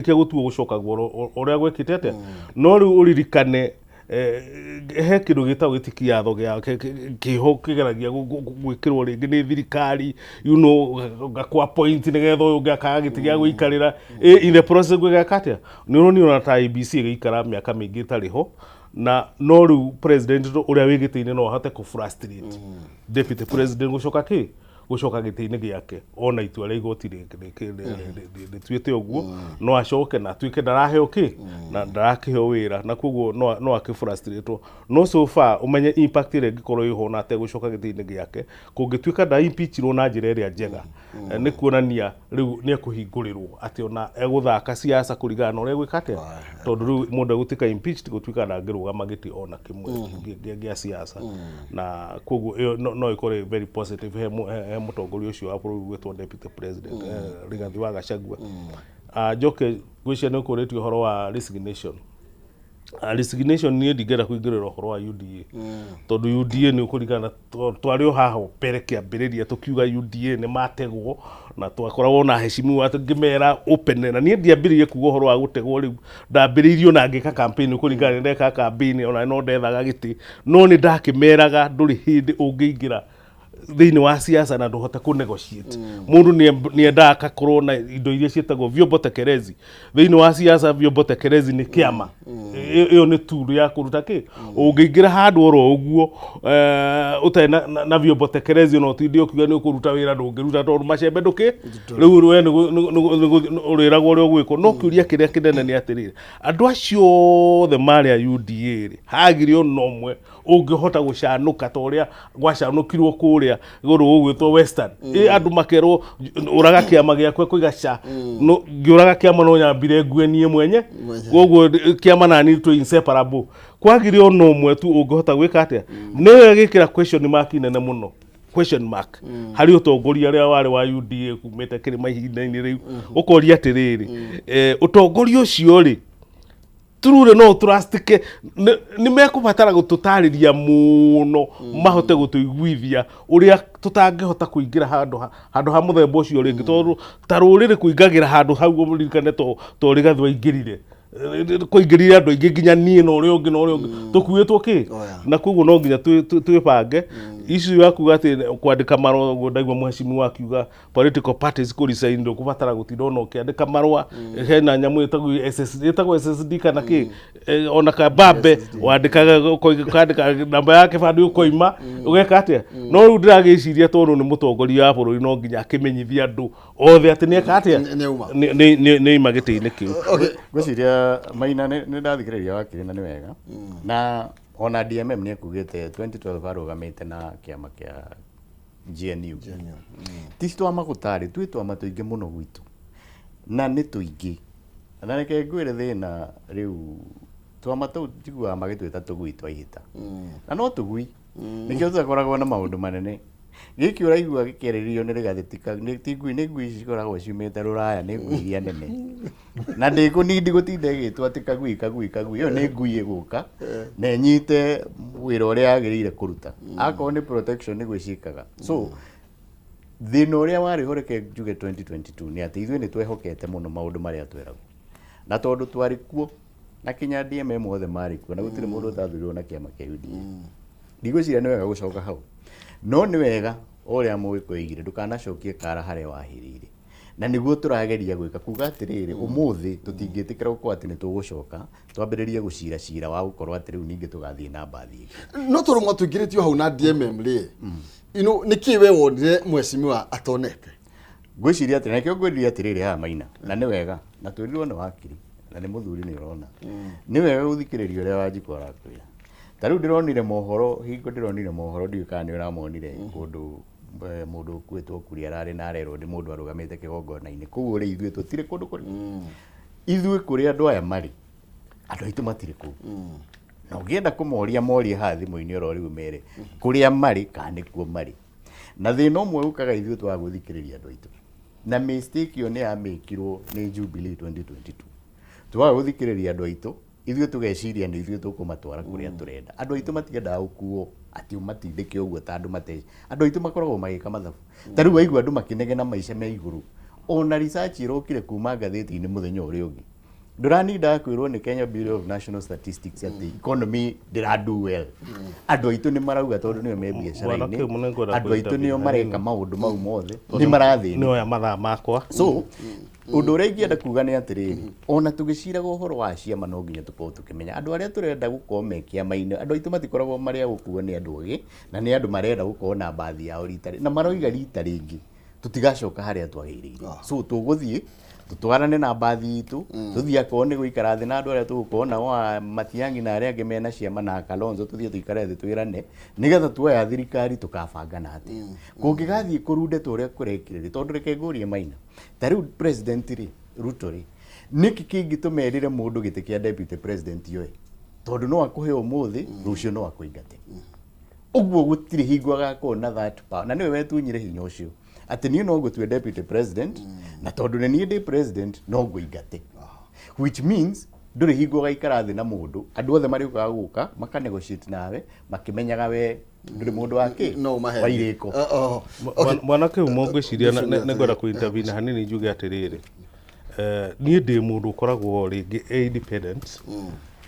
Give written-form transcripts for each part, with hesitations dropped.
Kwarĩkia gũtuo gũcokagwo ũrĩa gwĩkĩte atĩa. No rĩu ũririkane he kĩndũ gĩtagwo gĩtikiatho kĩho kĩgeragia gwĩkĩrwo rĩngĩ nĩ thirikari, gakwa point nĩgetha ũyũ ũngĩ akaga gĩtĩ gĩa gũikarĩra. In the process gwĩgeka atĩa, nĩ ũronire ona ta IEBC ĩgĩikara mĩaka mĩingĩ ĩtarĩ ho, na no rĩu president ũrĩa wĩ gĩtĩ-inĩ no ahote kũ frustrate deputy president gũcoka kĩ gũcoka gĩtĩ-inĩ gĩake, ona itua rĩa igoti rĩtuĩte ũguo, no acoke na atuĩke ndaraheo kĩ na ndarakĩheo wĩra, na koguo no akĩfrustratwo. No so far ũmenye impact ĩrĩa ĩngĩkorwo ĩho na ategũcoka gĩtĩ-inĩ gĩake, kũngĩtuĩka nda impeachirwo na njĩra ĩrĩa njega, nĩ kuonania rĩu nĩ ekũhingũrĩrwo atĩ ona egũthaka siasa kũringana na ũrĩa egwĩka atĩa, tondũ rĩu mũndũ egũtuĩka impeached gũtuĩka ndangĩrũgama gĩtĩ ona kĩmwe gĩa siasa, na koguo ĩyo no ĩkorwo ĩ very positive he mũtongoria ũcio wa bũrũri gwĩtwo deputy president, Rigathi wa Gachagua. Njoke ngwĩciria nĩ ũkũrĩtie ũhoro wa resignation. Resignation, niĩ ndingĩenda kũingĩrĩra ũhoro wa UDA, tondũ UDA nĩ ũkũringana na twarĩ o haha mbere kĩambĩrĩria tũkiuga UDA nĩ mategwo, na twakoragwo na heshimiwa ngĩmera open, na niĩ ndiambĩrĩirie kuga ũhoro wa gũtegwo. Rĩu ndambĩrĩirie ona ngĩka campaign, kũringana nĩ ndeka campaign, ona no ndethaga gĩtĩ, no nĩ ndakĩmeraga ndũrĩ hĩndĩ ũngĩingĩra thĩinĩ wa siasa na ndũhote kũ negotiate. Mũndũ nĩ endaga akakorwo na indo iria ciĩtagwo vyombo tekelezi thĩinĩ wa siasa. Vyombo tekelezi nĩ kĩama. Ĩyo nĩ tool ya kũruta kĩ ũngĩingĩra handũ oro ũguo ũtarĩ na vyombo tekelezi, ona ũtinde ũkiuga nĩ ũkũruta wĩra, ndũngĩruta, tondũ macembe ndũkĩ rĩu we ũrĩragwo ũrĩa ũgwĩkwo. No kĩũria kĩrĩa kĩnene nĩ atĩrĩrĩ, andũ acio othe marĩ a UDA rĩ, hagire ona ũmwe ũngĩhota gũcanũka ta ũrĩa gwacanũkirwo kũrĩa gũrũ gũgwĩtwo Western? Ĩ andũ makerwo ũraga kĩama gĩakwa kũiga ca no ngĩũraga kĩama no nyambire ngue niĩ mwenye. Mwenye. Koguo kĩama nani twĩ inseparable. Kwagire ona ũmwe tu ũngĩhota gwĩka atĩa? Nĩwe gĩkĩra question mark nene mũno, question mark harĩ ũtongoria ũrĩa warĩ wa UDA kumĩte kĩrĩma ihinda-inĩ rĩu, ũkoria atĩrĩrĩ, ũtongoria ũcio rĩ, truly no trustike? Nĩ mekũbatara gũtũtarĩria mũno mahote gũtũiguithia ũrĩa tũtangĩhota kũingĩra handũ ha mũthemba ũcio rĩngĩ, tondũ ta rũrĩrĩ kũingagĩra handũ hau, ũririkane to Rigathĩ waingĩrire, kũingĩrire andũ aingĩ, nginya niĩ na ũrĩa ũngĩ na ũrĩa ũngĩ tũkuĩtwo kĩ. Oh, yeah. Na koguo no nginya twĩbange. Issue ya kuga atĩ kwandĩka marũa ũguo, ndaigua mheshimiwa akiuga political parties kũ resign, ndũkũbatara gũtinda ona ũkĩandĩka marũa. Hena nyamũ ĩtagwo SS, ĩtagwo SSD kana kĩ, ona kabambe wandĩkaga ũkandĩka namba ya kĩbandĩ, ũkoima ũgeka atĩa. No rĩu ndĩragĩciria tondũ nĩ mũtongoria wa bũrũri, no nginya akĩmenyithia andũ othe atĩ nĩeka atĩa. Nĩauma. Nĩ aima gĩtĩ-inĩ kĩu. Ngwĩciria Maina nĩ ndathikĩrĩria wakiri na nĩ wega, na ona DMM nĩ ekugĩte 2012 arũgamĩte na kĩama kĩa GNU. Ti twama gũtarĩ twĩ twama tũingĩ mũno gwitũ na nĩ tũingĩ, na reke ngwĩre thĩna rĩu twama tũu njiguaga magĩtwĩta tũgui twa ihĩta, na no tũgui nĩkĩo tũtakoragwo na maũndũ manene. Gĩkĩ ũraigua gĩkĩarĩrĩrio nĩ Rĩgathĩ ti ngui, nĩ ngui ici cikoragwo ciumĩte rũraya, nĩ ngui iria nene na ndĩkũnindi gũtinda ĩgĩtwo atĩ kagui kagui kagui. Ĩyo nĩ ngui ĩgũka na ĩnyite wĩra ũrĩa yagĩrĩire kũruta, akorwo nĩ protection nĩguo ciĩkaga. So thĩna ũrĩa warĩ ho, reke njuge 2022, nĩ atĩ ithuĩ nĩ twehokete mũno maũndũ marĩa tweragwo, na tondũ twarĩ kuo na kinya DMM othe marĩ kuo na gũtirĩ mũndũ ũtathurirwo na kĩama kĩa UDA, ndigwĩciria nĩ wega gũcoka hau. No nĩ wega o ũrĩa Mũgĩkũyũ oigire, ndũkanacokie kara harĩa wahĩrĩire, na nĩguo tũrageria gwĩka, kuga atĩrĩrĩ, ũmũthĩ tũtingĩtĩkĩra gũkorwo atĩ nĩ tũgũcoka twambĩrĩrie gũcira cira wa gũkorwo atĩ rĩu ningĩ tũgathiĩ na mbathi ĩngĩ. No tondũ mwatũingĩrĩtio hau na DMM rĩ, nĩkĩ we wonire mheshimiwa atonete? Ngwĩciria atĩ nakĩo ngwĩrire atĩrĩrĩ haha Maina, na nĩ wega na twĩrirwo nĩ wakiri na nĩ mũthuri, nĩ ũrona nĩ wega gũthikĩrĩria ũrĩa Wanjikũ arakwĩra. Ta rĩu ndĩronire mohoro, hingo ndĩronire mohoro, ndiũĩ kana nĩ ũramonire, kũndũ mũndũ ũkuĩtwo kuria ararĩ na arerwo nĩ mũndũ arũgamĩte kĩgongona-inĩ kũu. Ũrĩ ithuĩ tũtirĩ kũndũ kũrĩ ithuĩ kũrĩa andũ aya marĩ, andũ aitũ matirĩ kũu, na ũngĩenda kũmoria morie haha thimũ-inĩ oro rĩu mere kũrĩa marĩ kana nĩkuo marĩ. Na thĩna ũmwe ũkaga ithuĩ twaga gũthikĩrĩria andũ aitũ, na mistake ĩyo nĩ yamĩkirwo nĩ Jubilee 2022, twaga gũthikĩrĩria andũ aitũ, ithuĩ tũgeciria nĩ ithuĩ tũkũmatwara kũrĩa tũrenda. Andũ aitũ matiendaga gũkuo atĩ ũmatindĩke ũguo ta andũ mate. Andũ aitũ makoragwo magĩka mathabu. Ta rĩu waigua andũ makĩnegena maica me igũrũ. Ona research ĩrokire kuma ngathĩti-inĩ mũthenya ũrĩa ũngĩ, ndũranindaga kwĩrwo nĩ Kenya Bureau of National Statistics atĩ economy ndĩra do well. Andũ aitũ nĩ marauga tondũ nĩo me Bwana biacara-inĩ, Kĩu nĩngwenda andũ aitũ nĩo kũ-intervene mareka hanini. Maũndũ mau mothe nĩ marathĩnĩka. Nĩoya mathaa makwa. So ũndũ ũrĩa ingĩenda kuga nĩ atĩrĩrĩ, ona tũgĩciraga ũhoro wa ciama, no nginya tũkorwo tũkĩmenya andũ arĩa tũrenda gũkorwo me kĩama-inĩ. Andũ aitũ matikoragwo marĩ a gũkuo nĩ andũ ogĩ, na nĩ andũ marenda gũkorwo na mbathi yao rita na maroiga rita rĩngĩ tũtigacoka harĩa twagĩrĩire. So tũgũthiĩ tũtwarane na mbathi itũ, tũthiĩ akorwo nĩ gũikara thĩ na andũ arĩa tũgũkorwo nao a Matiang'i na arĩa angĩ mena ciama na Kalonzo, tũthiĩ tũikare thĩ twĩrane nĩgetha tuoya thirikari tũkabangana atĩa kũngĩgathiĩ kũrunde ta ũrĩa kũrekire rĩ. Tondũ reke ngũrie Maina, ta rĩu president rĩ, Ruto rĩ, nĩkĩ kĩngĩtũma ĩrĩre mũndũ gĩtĩ kĩa deputy president yoe? Tondũ no akũhe ũmũthĩ, rũciũ no akũingate. Ũguo gũtirĩ hingo agakorwo na that power, na nĩwe wetunyire hinya ũcio atĩ niĩ no ngũtue deputy president, na tondũ nĩ niĩ ndĩ president no ngũingate, which means ndũrĩ hingo ũgaikara thĩ na mũndũ. Andũ othe marĩũkaga gũka maka negotiate nawe makĩmenyaga we ndũrĩ mũndũ wa kĩ No ũmahe. wa irĩko. Oh, okay. Mwana Kĩhumo, ngwĩciria Bishop, nĩngwenda kũ-intervene hanini njuge atĩrĩrĩ, niĩ ndĩ mũndũ ũkoragwo rĩngĩ e independent,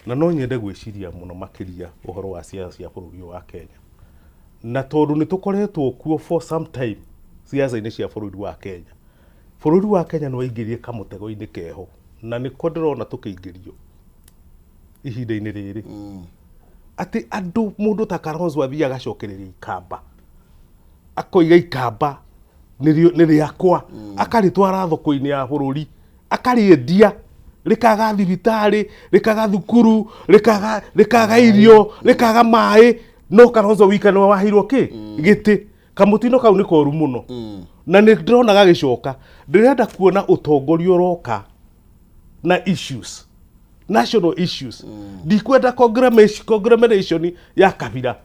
na no nyende gwĩciria mũno makĩria ũhoro wa siasa cia bũrũri ũyũ wa Kenya, na tondũ nĩ tũkoretwo kuo for some time siasa-inĩ cia bũrũri wa Kenya. Bũrũri wa Kenya nĩ waingĩrie kamũtego-inĩ keho, na nĩko ndĩrona tũkĩingĩrio ihinda-inĩ rĩrĩ, atĩ andũ mũndũ ta Kalonzo athiĩ agacokereria ikamba, akoiga ikamba nĩ rĩakwa, akarĩtwara thoko-inĩ ya bũrũri, akarĩendia, rĩkaga thibitarĩ, rĩkaga thukuru, rĩkaga irio, rĩkaga maĩ, no Kalonzo wika nĩwe waheirwo kĩ gĩtĩ. Kamũtino kau nĩ koru mũno, na nĩ ndĩrona gagĩcoka. Ndĩrenda kuona ũtongoria ũroka na issues, national issues. Ndikwenda conglomeration ya kabira,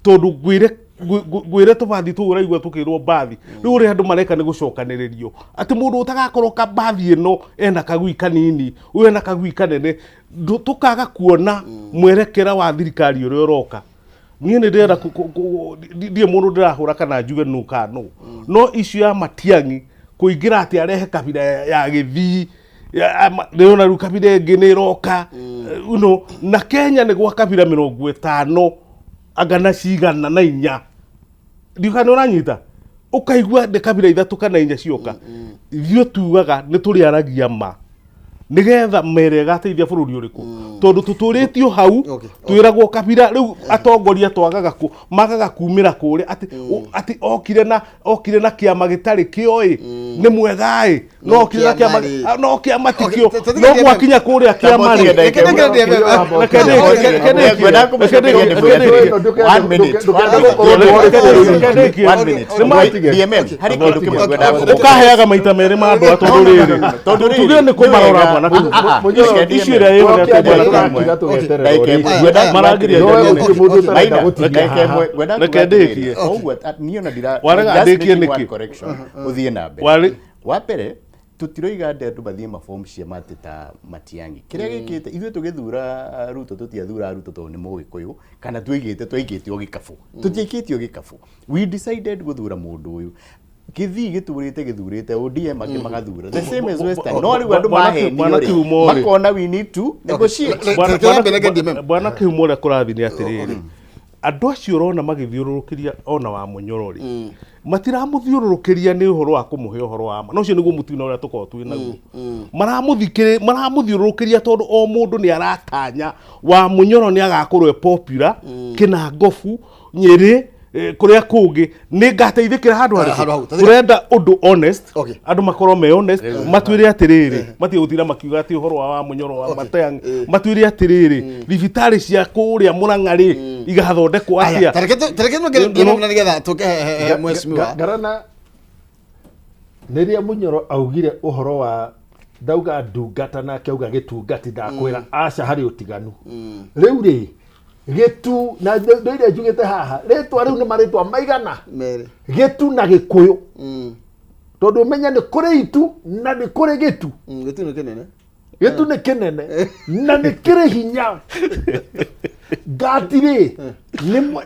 tondũ ngwĩre tũbathi tũu ũraigua tũkĩrwo mbathi rĩu, ũrĩa andũ mareka nĩ gũcokanĩrĩrio atĩ mũndũ ũtagakorwo kambathi ĩno ena kagui kanini, ũyũ ena kagui kanene. Tũkaga kuona mwerekera wa thirikari ũrĩa ũroka. Niĩ nĩ ndĩrenda ndirĩ mũndũ ndĩrahũra kana njuge nũ kana nũ, no issue ya Matiang'i kũingĩra atĩ arehe kabira ya Gĩthii, ndĩrona rĩu kabira ĩngĩ nĩ ĩroka, na Kenya nĩ gwa kabira 50 anga na cigana na inya. Ndiũka nĩ ũranyita, ũkaigua nĩ kabira ithatũ kana inya cioka. Ithuĩ tugaga nĩ tũrĩaragia ma nĩgetha mere ĩgateithia bũrũri ũrĩkũ, tondũ tũtũrĩtio hau. Twĩragwo kabira rĩu atongoria twagaga magaga kumĩra kũrĩa atĩ okire na kĩama gĩtarĩ kĩoĩ nĩ mwega ĩ, no okire na kĩama kĩama-rĩ. No kĩama ti kĩo. No no mwakinya kũrĩa kĩama rĩ. Reke ndĩke DMM. Reke ndĩkie, Ngwenda kũmũcokeria reke ndĩmwĩre ndĩkie. atĩrĩrĩ, one minute, one minute. One minute. DMM, harĩ kĩndũ kĩmwe ngwendaga kũmũria. Ũkaheaga maita merĩ ma andũ a, tondũ rĩrĩ, Tondũ rĩrĩ, tuge nĩ kũmarora mwana. Ah, ah, Issue ĩrĩa ĩho nĩ atĩ bwana Ndagĩka ĩmwe. Ngwenda kuga Maragiria atĩrĩrĩ. nyene. Maina, ndagĩka ĩmwe. Ngwenda Reke kuga atĩrĩrĩ, ndĩkie. ũguo, niĩ ona Warega just ndĩkie making one nĩkĩ? correction, ũthiĩ na mbere. Wa mbere, tũtiroiga andũ mathiĩ mabomu cia matĩ ta Matiang'i. Kĩrĩa gĩkĩte ithuĩ tũgĩthura Ruto, tũtiathura Ruto tondũ nĩ Mũgĩkũyũ kana tuigĩte twaikĩtio gĩkabũ. Tũtiaikĩtio gĩkabũ. We decided gũthura mũndũ ũyũ. Gĩthii gĩtũrĩte gĩthurĩte ODM, angĩ magathura the same as Western, no rĩu andũ Bwana mahenio rĩ, Kĩhumo rĩ. makona we need to negotiate. Tũrathiĩ mbere na DMM. Bwana Kĩhumo, ũrĩa kũrathiĩ nĩ atĩrĩrĩ, andũ acio ũrona magĩthiũrũrũkĩria ona wa Mũnyoro rĩ, matiramũthiũrũrũkĩria nĩ ũhoro wa kũmũhe ũhoro wa ma, na ũcio nĩguo mũtino ũrĩa tũkoragwo twĩ naguo. Maramũthiũrũrũkĩria tondũ o mũndũ nĩ aratanya wa Mũnyoro nĩ agakorwo e popular Kĩnangobu, Nyĩrĩ, kũrĩa kũngĩ nĩ ngateithĩkĩra handũ Handũ hau. harĩkũ. Tũrenda ũndũ honest, andũ makorwo me honest, matwĩre atĩrĩrĩ, matige gũtinda makiuga atĩ ũhoro wa Mũnyoro wa Matiang'i. Matwĩre atĩrĩrĩ, thibitarĩ cia kũrĩa Mũrang'a rĩ, igathondekwo atĩa? Tareke nongere DMM na nĩgetha tũke he mheshimiwa. Ngarana rĩrĩa Munyoro augire ũhoro wa ndauga ndungata nake auga gĩtungati, ndakwĩra aca, harĩ ũtiganu. Rĩu rĩ, gĩtu na ndoire njugĩte haha rĩtwa rĩu nĩ marĩtwa maigana? Merĩ. Gĩtu na Gĩkũyũ, tondũ ũmenye nĩ kũrĩ itu na nĩ kũrĩ gĩtu. Gĩtu nĩ kĩnene. Gĩtu nĩ kĩnene na nĩ kĩrĩ hinya. Ngati rĩ,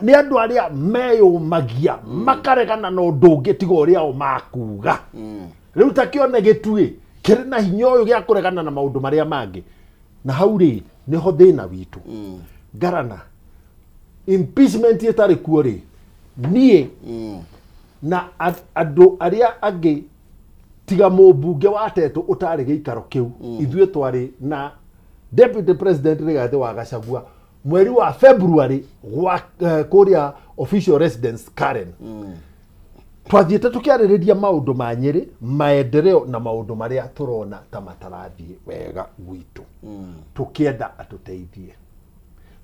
nĩ andũ arĩa meyũmagia makaregana na ũndũ ũngĩ tiga ũrĩa o makuga. Rĩu ta kĩone gĩtuĩ kĩrĩ na hinya ũyũ gĩa kũregana na maũndũ marĩa mangĩ. Na hau rĩ nĩho thĩna witũ. Ngarana impeachment ĩtarĩ kuo rĩ, niĩ na andũ arĩa angĩ tiga mũmbunge wa Tetu ũtarĩ gĩikaro kĩu, ithuĩ twarĩ na Deputy President Rigathĩ wa Gachagua mweri wa February gwa kũrĩa official residence Karen. Twathiĩte tũkĩarĩrĩria maũndũ ma Nyĩrĩ, maendeleo na maũndũ marĩa tũrona ta matarathiĩ wega gwitũ, tũkĩenda atũteithie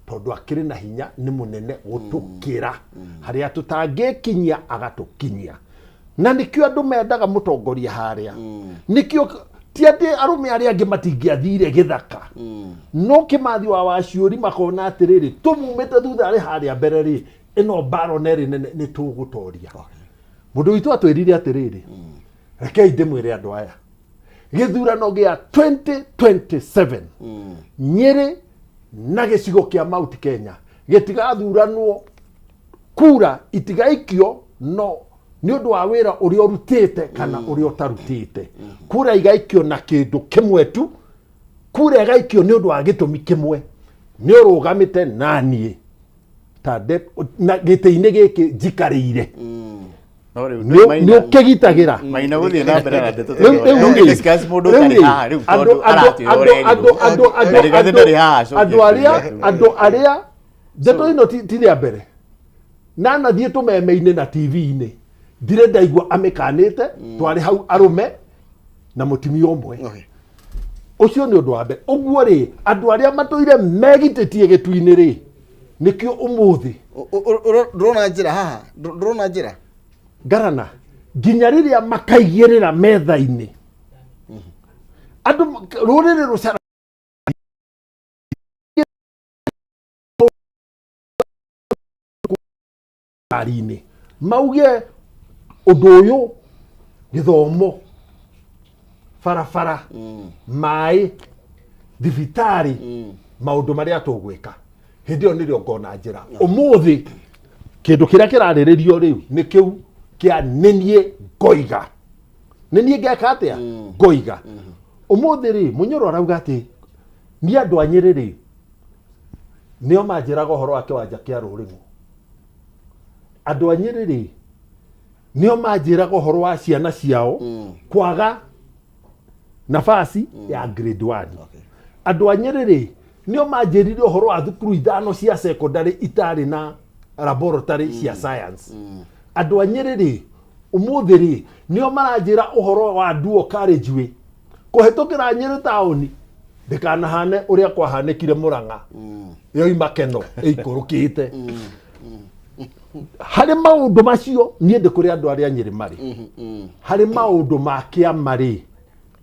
tondũ akĩrĩ na hinya, nĩ mũnene gũtũkĩra harĩa tũtangĩkinyia agatũkinyia. Na nĩkĩo andũ mendaga mũtongoria harĩa, nĩkĩo ti atĩ arũme arĩa angĩ matingĩathire gĩthaka, no Kĩmathi wa Waciũri makona atĩrĩrĩ, tũmumĩte thutha arĩ harĩa mbere rĩ, ĩno mbaro nerĩ nene nĩ tũgũtoria. Mũndũ witũ atwĩrire atĩrĩrĩ, rekei ndĩmwĩre andũ aya, gĩthurano gĩa 2027 Nyĩrĩ na gĩcigo kĩa Mount Kenya gĩtigathuranwo, kura itigaikio no nĩ ũndũ wa wĩra ũrĩa ũrutĩte kana ũrĩa ũtarutĩte. Kura igaikio na kĩndũ kĩmwe tu, kura ĩgaikio nĩ ũndũ wa gĩtũmi kĩmwe, nĩ ũrũgamĩte naniĩ ta na gĩtĩ-inĩ gĩkĩ njikarĩire. No rĩu nĩ ũkĩgitagĩra. Maina gũthiĩ na mbere na ndeto. Rĩu rĩ, Discuss mũndũ rĩu ũtarĩ rĩ, haha rĩu tondũ aratwĩra ũrĩa andũ Rigathĩ ndarĩ haha, acokie andũ arĩa kĩũria. Andũ arĩa ndeto ĩno ti rĩa mbere nanathiĩ tũmeme-inĩ na TV-inĩ, ndirĩ ndaigua amĩkanĩte. Twarĩ hau arũme na mũtumia ũmwe. Ũcio nĩ ũndũ wa mbere. Ũguo rĩ, andũ arĩa matũire megitĩtie gĩtu-inĩ rĩ, nĩkĩo ũmũthĩ Ndũrona njĩra haha? Ndũrona njĩra? Ngarana nginya rĩrĩa makaigĩrĩra metha-inĩ andũ rũrĩrĩ rũcara ngari-inĩ mauge ũndũ ũyũ, gĩthomo, barabara, maĩ, thibitarĩ, maũndũ marĩa tũgwĩka, hĩndĩ ĩyo nĩrĩo ngona njĩra. Ũmũthĩ kĩndũ kĩrĩa kĩrarĩrĩrio rĩu nĩ kĩu kĩa nĩniĩ ngoiga, nĩniĩ ngeka atĩa, ngoiga. Ũmũthĩ rĩ, Mũnyoro arauga atĩ niĩ andũ a Nyĩrĩ rĩ, nĩo manjĩraga ũhoro wa kĩwanja kĩa Rũrĩng'ũ. Andũ a Nyĩrĩ rĩ, nĩo manjĩraga ũhoro wa ciana ciao kwaga nafasi ya grade 1. Andũ a Nyĩrĩ rĩ, nĩo manjĩrire ũhoro wa thukuru ithano cia secondary itarĩ na laboratory cia science. Andũ a Nyĩrĩ rĩ, ũmũthĩ rĩ, nĩo maranjĩra ũhoro wa dual carriageway kũhetũkĩra Nyĩrĩ taũni, ndĩkanahane ũrĩa kwahanĩkire Mũrang'a, yoima keno ĩikũrũkĩte. Harĩ maũndũ macio niĩ ndĩ kũrĩ andũ arĩa Nyĩrĩ marĩ harĩ maũndũ ma kĩama rĩ,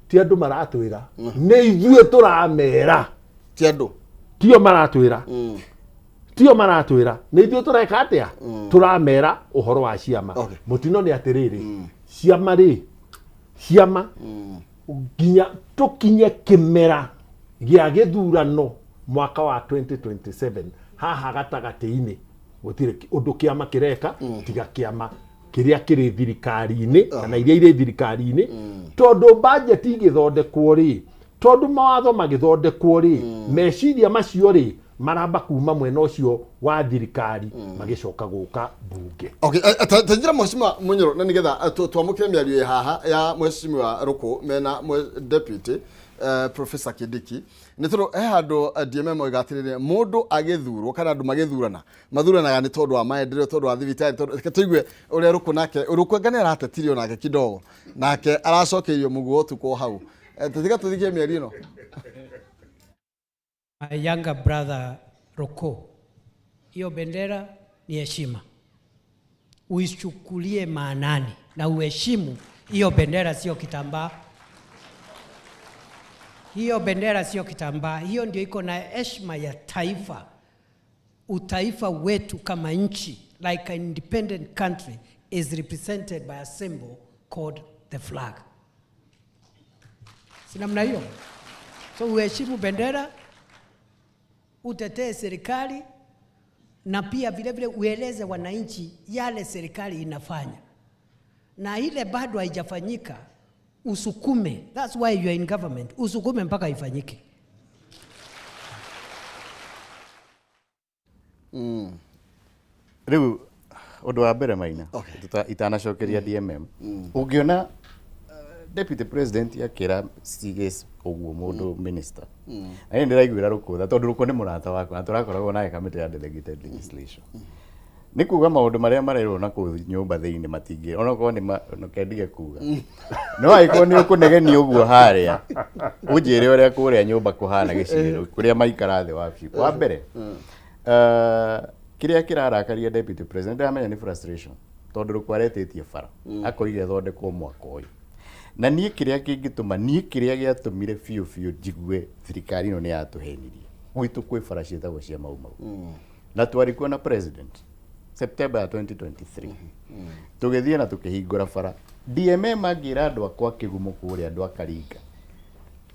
ti andũ maratwĩra, nĩ ithuĩ tũramera. Ti andũ. Tio maratwĩra, tio maratwĩra, nĩ ithuĩ tũreka atĩa, tũramera ũhoro wa ciama. Mũtino nĩ atĩrĩrĩ, ciama rĩ, ciama nginya tũkinye kĩmera gĩa gĩthurano mwaka wa 2027, haha gatagatĩ-inĩ gũtirĩ ũndũ kĩama kĩreka tiga kĩama kĩrĩa kĩrĩ thirikari-inĩ kana iria irĩ thirikari-inĩ, tondũ bajeti igĩthondekwo rĩ, tondũ mawatho magĩthondekwo rĩ, meciria macio rĩ maramba kuma mwena ũcio wa thirikari magĩcoka gũka mbunge. Okay, ta njĩra, Mheshimiwa Munyoro, na nigetha twamũkĩre mĩario ĩ haha ya Mheshimiwa Rũkũ mena deputy Professor Kindiki, nĩ tondũ he handũ DMM oiga atĩrĩrĩ, mũndũ agĩthurwo kana andũ magĩthurana mathuranaga nĩ tondũ wa maendeleo, tondũ wa thibitarĩ, tondũ reke tũigue ũrĩa Rũkũ nake, Rũkũ anga nĩ aratetirio nake kidogo, nake aracokeirio mũguo ũtukũ o hau. Tũtiga tũthikie mĩario ĩno. My younger brother Roko, hiyo bendera ni heshima, uichukulie maanani na uheshimu hiyo bendera, sio kitambaa. Hiyo bendera sio kitambaa, hiyo ndio iko na heshima ya taifa. Utaifa wetu kama nchi, like an independent country, is represented by a symbol called the flag. Si namna hiyo? So uheshimu bendera, utetee serikali na pia vile vile ueleze wananchi yale serikali inafanya, na ile bado haijafanyika. Usukume. That's why you are in government. Usukume mpaka ifanyike. Rĩu ũndũ wa mbere Maina, Okay. Itanacokeria DMM, ũngĩona deputy president akĩra CS ũguo mũndũ minister, na niĩ ndĩraiguĩra Rũkũtha tondũ Rũkũ nĩ mũrata wakwa na tũrakoragwo nake kamĩtĩ ya delegated legislation, nĩ kuga maũndũ marĩa marerwo na kũu nyũmba thĩinĩ matingĩ onokorwo nĩ reke ndige kuga, no angĩkorwo nĩ ũkũnegenia ũguo harĩa ũnjĩre ũrĩa kũrĩa nyũmba kũhana gĩcigĩrĩro kũrĩa maikara thĩ wa biũ. Wa mbere, kĩrĩa kĩrarakaria deputy president ndĩramenya nĩ frustration, tondũ Rũkũ aretĩtie bara akoiga ĩthondekwo mwaka ũyũ, na niĩ kĩrĩa kĩngĩtũma, niĩ kĩrĩa gĩatũmire biũ biũ njigue thirikari ĩno nĩ yatũhenirie, gwitũ kwĩ bara ciĩtagwo cia Mau Mau, na twarĩ kuo na president September ya 2023, tũgĩthiĩ na tũkĩhingũra bara. DMM angĩra andũ akwa Kĩgumo kũrĩa, andũ a Karinga,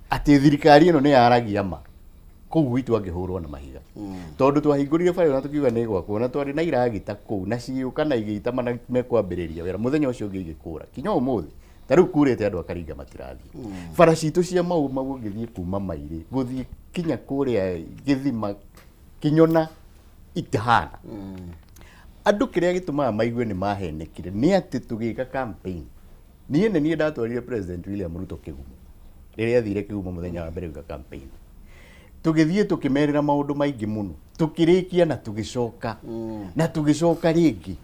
atĩ thirikari ĩno nĩ yaragia ma kũu gwitũ, angĩhũrwo na mahiga, tondũ twahingũrire bara ĩyo na tũkiuga nĩ gwakwo, na twarĩ na iragita kũu na cigĩũka na igĩita mana mekwambĩrĩria wĩra, mũthenya ũcio ũngĩ igĩkũra. Kinya ũmũthĩ ta rĩu kurĩte, andũ a Karinga matirathiĩ bara citũ cia Mau Mau. Ũngĩthiĩ kuma Mairĩ gũthiĩ kinya kũrĩa Gĩthima Kinyona itihana. Andũ kĩrĩa gĩtũmaga maigue nĩ mahenekire nĩ atĩ tũgĩka campaign, niĩ nĩ niĩ ndatwarire President William Ruto Kĩgumo rĩrĩa athire Kĩgumo mũthenya wa mbere gwĩka campaign. Tũgĩthiĩ tũkĩmerĩra maũndũ maingĩ mũno, tũkĩrĩkia na tũgĩcoka na tũgĩcoka rĩngĩ.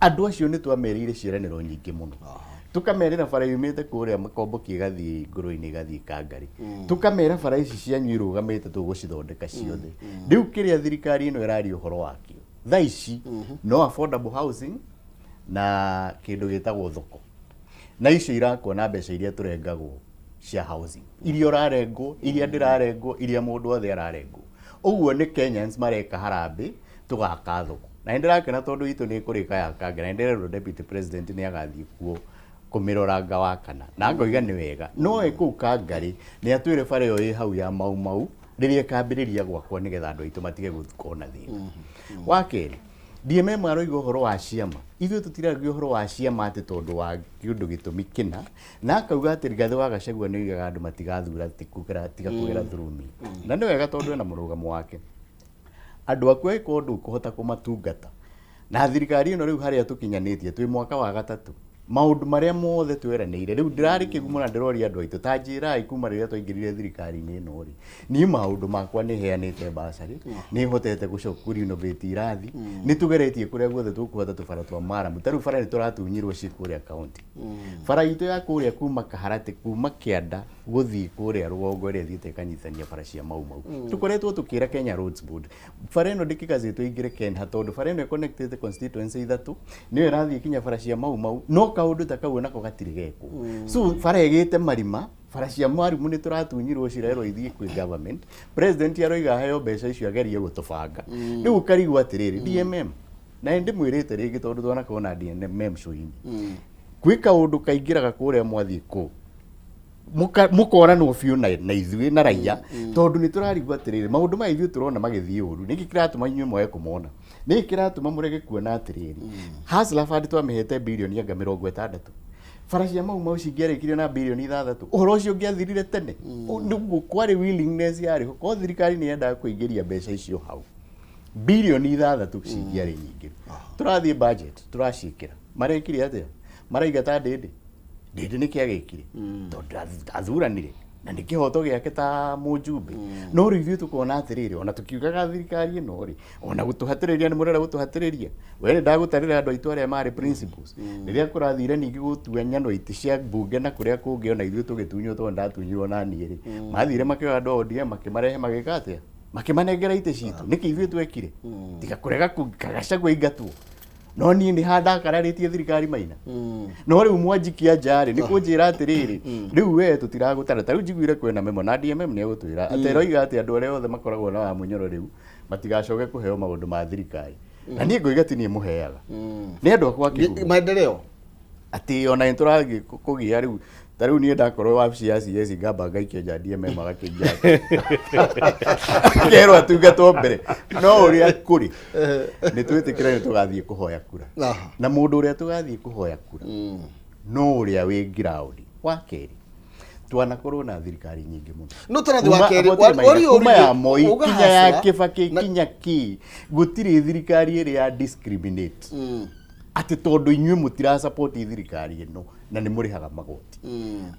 Andũ acio nĩ twamerĩire ciĩranĩro nyingĩ mũno, tũkamerĩra bara yumĩte kũrĩa Makomboki ĩgathiĩ Ngũrũ-inĩ, ĩgathiĩ Kangari, tũkamera bara ici cianyu irũgamĩte tũgũcithondeka ciothe. Rĩu kĩrĩa thirikari ĩno ĩraria ũhoro wakĩo thaa ici no affordable housing na kĩndũ gĩtagwo thoko, na icio irakwo na mbeca iria tũrengagwo cia housing, iria ũrarengwo, iria ndĩrarengwo, iria mũndũ othe ararengwo. Ũguo nĩ Kenyans mareka harambĩ tũgaka thoko, na nĩ ndĩrakena tondũ itũ nĩ ĩkũrĩka ya Kanga, na nĩ ndĩrerwo deputy president nĩ agathiĩ kuo kũmĩroranga wa kana, na ngoiga nĩ wega. No ĩ kũu Kangarĩ nĩ atwĩre bara ĩyo ĩ hau ya Mau Mau rĩrĩa ĩkambĩrĩria gwakwo, nĩgetha andũ aitũ matige gũkorwo na thĩna. Wa kerĩ, DMM aroiga ũhoro wa ciama. Ithuĩ tũtiragia ũhoro wa ciama atĩ tondũ wa kĩũndũ gĩtũmi kĩna, na akauga atĩ Rigathĩ wa Gachagua nĩ oigaga andũ matigathura tiga kũgera through me, na nĩ wega tondũ ena mũrũgamo wake. Andũ aku angĩkorwo ndũkũhota kũmatungata na thirikari ĩno, rĩu harĩa tũkinyanĩtie twĩ mwaka wa gatatũ, maũndũ marĩa mothe tweranĩire, rĩu ndĩrarĩ Kĩgumo na ndĩroria andũ aitũ, ta njĩrai, kuma rĩrĩa twaingĩrire thirikari-inĩ ĩno rĩ, niĩ maũndũ makwa nĩ heanĩte basarĩ, nĩ hotete gũcoka renovate irathi, nĩ tũgeretie kũrĩa guothe tũkũhota tũbara twa maramu. Ta rĩu bara nĩ tũratunyirwo ciĩ kũrĩa county, bara itũ ya kũrĩa kuma Kaharatĩ, kuma kĩanda gũthiĩ kũrĩa rũgongo, ĩrĩa ĩthiĩte ĩkanyitithania bara cia Mau Mau. Tũkoretwo tũkĩra Kenya Roads Board bara ĩno ndĩkĩgacĩtwo ĩingĩre Kenha, tondũ bara ĩno ĩconnectĩte constituency ithatũ, nĩyo ĩrathiĩ kinya bara cia Mau Mau, no kaũndũ ta kau onako gatirĩ gekwo. So bara ĩgĩte marima, bara cia mwarimũ nĩ tũratunyirwo, cirerwo ithiĩ kwĩ government. President aroiga aheo mbeca icio agerie gũtũbanga. Rĩu ũkarigwo atĩrĩrĩ, DMM, na nĩ ndĩmwĩrĩte rĩngĩ tondũ twanakorwo na DMM show-inĩ, gwĩ kaũndũ kaingĩraga kũrĩa mwathiĩ kũ mũkoranwo biũ na ithuĩ na raia, tondũ nĩ tũrarigwo atĩrĩrĩ, maũndũ maya ithuĩ tũrona magĩthiĩ ũru, nĩkĩ kĩratũma inyuĩ mwage kũmona? Nĩkĩ kĩratũma mũrege kuona atĩrĩrĩ, Hustler Fund twamĩhete birioni anga 60, bara cia Mau Mau cingĩarĩkirio na birioni 6, ũhoro ũcio ũngĩathirire tene. Nĩguo kwarĩ willingness yarĩ ho, korwo thirikari nĩ yendaga kũingĩria mbeca icio hau, birioni 6 cingĩarĩ nyingĩ. Tũrathiĩ budget tũraciĩkĩra, marekire atĩa? Maraiga ta Ndĩndĩ. Ndĩndĩ nĩkĩ agĩkire? Tondũ ndathuranire na nĩ kĩhoto gĩake ta mũjumbe. No rĩu ithuĩ tũkona atĩrĩrĩ, ona tũkiugaga thirikari ĩno rĩ, ona gũtũhatĩrĩria nĩ mũrenda gũtũhatĩrĩria. We nĩ ndagũtarĩra andũ aitũ arĩa marĩ principals rĩrĩa kũrathire ningĩ gũtua nyano itĩ cia mbunge na kũrĩa kũngĩ, ona ithuĩ tũgĩtunywo, tondũ ndatunyirwo na niĩ rĩ, mathire makĩoya andũ a ODM makĩmarehe, magĩka atĩa? Makĩmanengera itĩ citũ. Nĩkĩ ithuĩ twekire tiga kũrega Gachagua aingatwo? No niĩ nĩ handakararĩtie thirikari, Maina. No rĩu mwanjikia nja rĩ, nĩ kũnjĩra atĩrĩrĩ, rĩu we tũtiragũtara. Ta rĩu njiguire kwĩna memo na DMM nĩ egũtwĩra atĩ ĩroiga atĩ andũ arĩa othe makoragwo na Wamunyoro rĩu matigacoke kũheo maũndũ ma thirikari, na niĩ ngoiga ti niĩ mũheaga, nĩ andũ akwa Kĩgumo. Maendeleo. Atĩ ona nĩ tũrathiĩ kũgĩa rĩu, ta rĩu niĩ ndakorwo wabici ya CS ngamba ngaikia nja DMM agakĩingia, kerwo atungatwo mbere. No ũrĩa kũrĩ nĩ twĩtĩkĩre nĩ tũgathiĩ kũhoya kura, na mũndũ ũrĩa tũgathiĩ kũhoya kura no ũrĩa wĩ ground. Wa kerĩ, Twanakorwo na thirikari nyingĩ mũno. No tũrathiĩ wa Kuma- kerĩ, gũtirĩ mahinda, wario kuma ya ũrigĩ- Moi uga kinya ya hasla, Kibaki na- kinya ki gũtirĩ thirikari ĩrĩ ya discriminate atĩ tondũ inyuĩ mũtira support thirikari ĩno na nĩ mũrĩhaga magoti.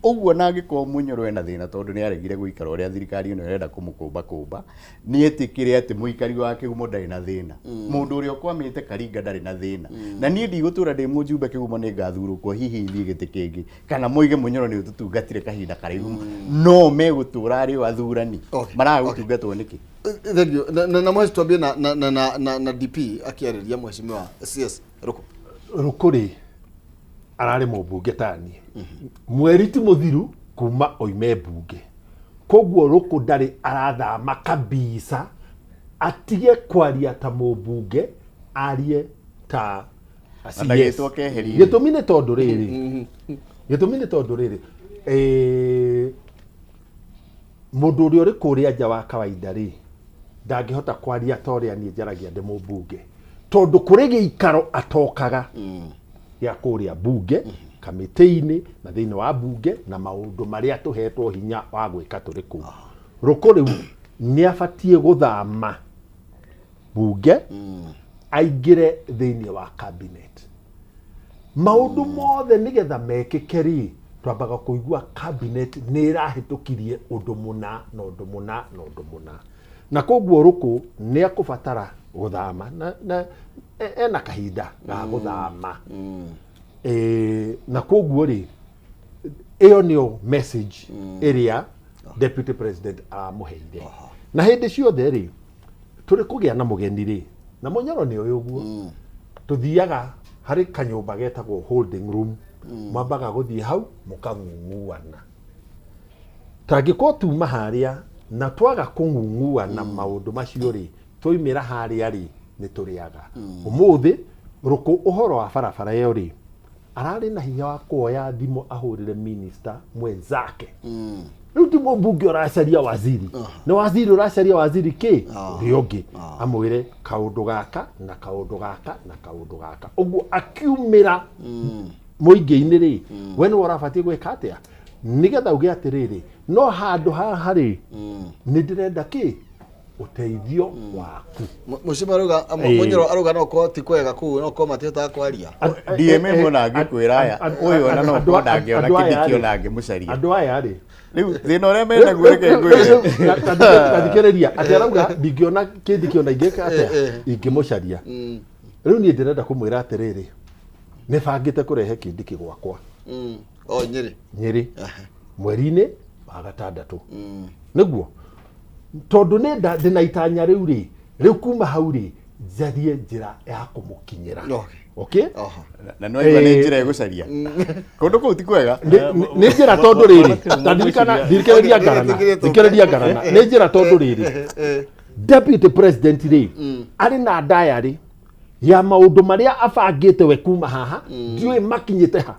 Ũguo na angĩkorwo Mũnyoro ena thĩna tondũ nĩ aregire gũikara ũrĩa thirikari ĩno ĩrenda kũmũkũmba kũmba, nĩ etĩkĩre atĩ mũikari wa Kĩgumo ndarĩ na thĩna, mũndũ ũrĩa ũkwamĩte Karinga ndarĩ na thĩna, na niĩ ndigũtũra ndĩ mũjumbe Kĩgumo, nĩ ngathurũkwo hihi thiĩ gĩtĩ kĩngĩ, kana moige Mũnyoro nĩ ũtũtungatire kahinda karaihu, no megũtũra arĩ o athurani. Okay. Maragũtungatwo nĩkĩ? Thank you. Na mheshimiwa, twambie na DP akĩarĩria mheshimiwa CS Ruku. Rũkũrĩ ararĩ mũmbunge tani mweri ti mũthiru kuma oime mbunge, koguo Rũkũ ndarĩ arathama kabisa, atige kwaria ta mũmbunge, arie ta CS. Ndagĩtwo keherie. Gĩtũmi nĩ tondũ rĩrĩ, mũndũ ũrĩa ũrĩ kũrĩa nja wa kawaida rĩ, ndangĩhota kwaria ta ũrĩa niĩ njaragia ndĩ mũmbunge, tondũ kũrĩ gĩikaro atokaga gĩa kũrĩa mbunge, kamĩtĩ-inĩ na thĩinĩ wa mbunge na maũndũ marĩa tũhetwo hinya wa gwĩka tũrĩ kũu. Rũkũ rĩu nĩ abatiĩ gũthama mbunge aingĩre thĩinĩ wa cabinet. Maũndũ mothe nĩgetha mekĩke rĩ, twambaga kũigua cabinet nĩ ĩrahĩtũkirie ũndũ mũna na ũndũ mũna na ũndũ mũna, na koguo Rũkũ nĩ akũbatara gũthama na ena kahinda ga gũthama. Na koguo rĩ, ĩyo nĩyo message ĩrĩa deputy president aramũheire. Na hĩndĩ ciothe rĩ, tũrĩ kũgĩa na mũgeni rĩ, na Mũnyoro nĩ ũyũ ũguo, tũthiaga harĩ kanyũmba getagwo holding room, mwambaga gũthiĩ hau mũkang'ung'uana. Tangĩkorwo tuma harĩa na twaga kũng'ung'uana maũndũ macio rĩ, twaumĩra harĩa rĩ, nĩ tũrĩaga. Ũmũthĩ Rũkũ ũhoro wa barabara ĩyo rĩ, ararĩ na hinya wa kuoya thimũ ahũrĩre minister mwenzake. Rĩu ti mũmbunge ũracaria waziri, nĩ waziri ũracaria waziri kĩ ũrĩa ũngĩ, amwĩre kaũndũ gaka na kaũndũ gaka na kaũndũ gaka. Ũguo akiumĩra mũingĩ-inĩ rĩ, we nĩwe ũrabatiĩ gwĩka atĩa nĩgetha uge atĩrĩrĩ, no handũ haha rĩ, nĩ ndĩrenda kĩ ũteithio waku. Mheshimiwa aruga, Mũnyoro aruga no korwo ti kwega kũu, no korwo matihotaga kwaria. DMM ona angĩkwĩra aya, ũyũ ona no korwo ndangĩona Kindiki ona angĩmũcaria. Andũ aya rĩ, Rĩu thĩna ũrĩa menaguo, reke ngwĩre. Tathikĩrĩria, atĩ arauga ndingĩona Kindiki ona ingĩka atĩa ingĩmũcaria. Rĩu niĩ ndĩrenda kũmwĩra atĩrĩrĩ, nĩ bangĩte kũrehe Kindiki gwakwa. O Nyĩrĩ. Nyĩrĩ mweri-inĩ wa gatandatũ, nĩguo tondũ nĩ ndĩna itanya rĩu rĩ, rĩu kuma hau rĩ, njarie njĩra ya kũmũkinyĩra. Okay. Oho. Na no aigua nĩ njĩra ĩgũcaria kũndũ kũu ti kwega. Nĩ njĩra tondũ rĩrĩ, ta ndirikana, thikĩrĩria ngarana, thikĩrĩria ngarana, nĩ njĩra tondũ rĩrĩ, deputy president rĩ, arĩ na diary ya maũndũ marĩa abangĩte we kuma haha, ndiũĩ makinyĩte ha.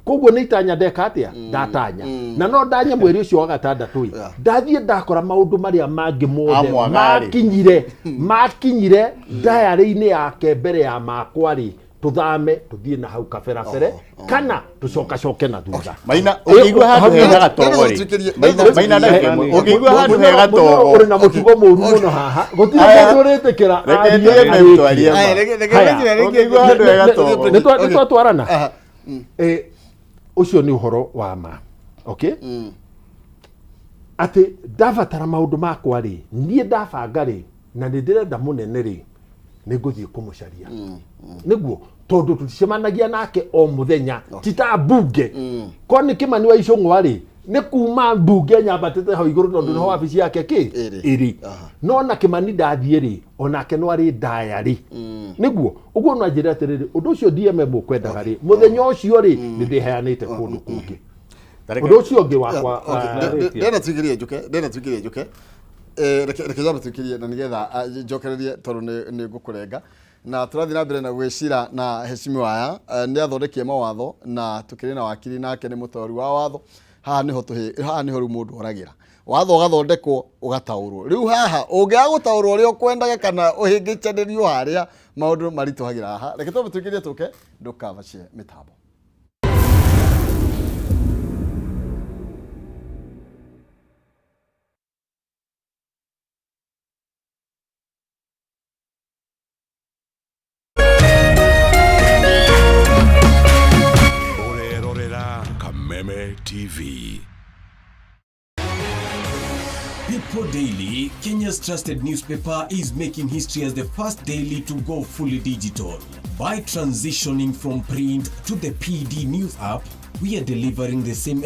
Koguo nĩ itanya ndeka atĩa, ndatanya na no ndanye mweri ũcio wa gatandatũ ĩ, ndathiĩ ndakora maũndũ marĩa mangĩ mothe Amwaga rĩ. Makinyire diary-inĩ yake mbere ya makwa rĩ, tũthame tũthiĩ na hau kaberabere kana tũcokacoke na thutha. Maina, ũngĩigua handũ hega gatogo rĩ, Maina, ndagĩka ĩmwe, ũngĩigua handũ hega togo. Ũrĩ na mũtugo mũru mũno haha, gũtirĩ Aya. mũndũ ũrĩtĩkĩra Reke arie DMM arĩkie. twarie ma. Aya, reke Haya. njĩre rĩngĩ. Ũngĩigua handũ hega togo. Nĩ twatwarana. Aha. Ũcio nĩ ũhoro wa ma, okay, atĩ ndabatara maũndũ makwa rĩ, niĩ ndabanga rĩ, na nĩ ndĩrenda mũnene rĩ, nĩ ngũthiĩ kũmũcaria, nĩguo tondũ tũticemanagia nake o mũthenya, ti ta mbunge. Ko nĩ Kĩmani wa Icũng'wa rĩ, nĩ kuma mbunge nyambatĩte hau igũrũ, tondũ nĩho wabici yake kĩ Ĩrĩ. ĩrĩ. No na Kĩmani ndathiĩ rĩ, onake no arĩ ndaya rĩ, nĩguo ũguo no anjĩre atĩrĩrĩ, ũndũ ũcio DMM ũkwendaga rĩ, mũthenya ũcio rĩ, nĩ ndĩheanĩte kũndũ kũngĩ. Ũndũ ũcio ũngĩ wakwa, Ndenda tuingĩrie njuke, ndenda tuingĩrie njuke. Reke njambe tuingĩrie na nĩgetha njokererie, tondũ nĩ ngũkũrenga na tũrathiĩ na mbere na gwĩcira na heshimiwa aya. Nĩ athondekie mawatho na tũkĩrĩ na wakiri, nake nĩ mũtaũri wa watho. Haha nĩho tũhĩ, haha nĩho rĩu mũndũ oragĩra watho ũgathondekwo ũgataũrwo. Rĩu haha ũngĩaga gũtaũrwo ũrĩa ũkwendaga kana ũhĩngĩcanĩrio harĩa maũndũ maritũhagĩra haha. Reke twambe tuingĩrie tũke, ndũkavacie mĩtambo. TV. People Daily, Kenya's trusted newspaper, is making history as the first daily to go fully digital. By transitioning from print to the PDNews app, we are delivering the same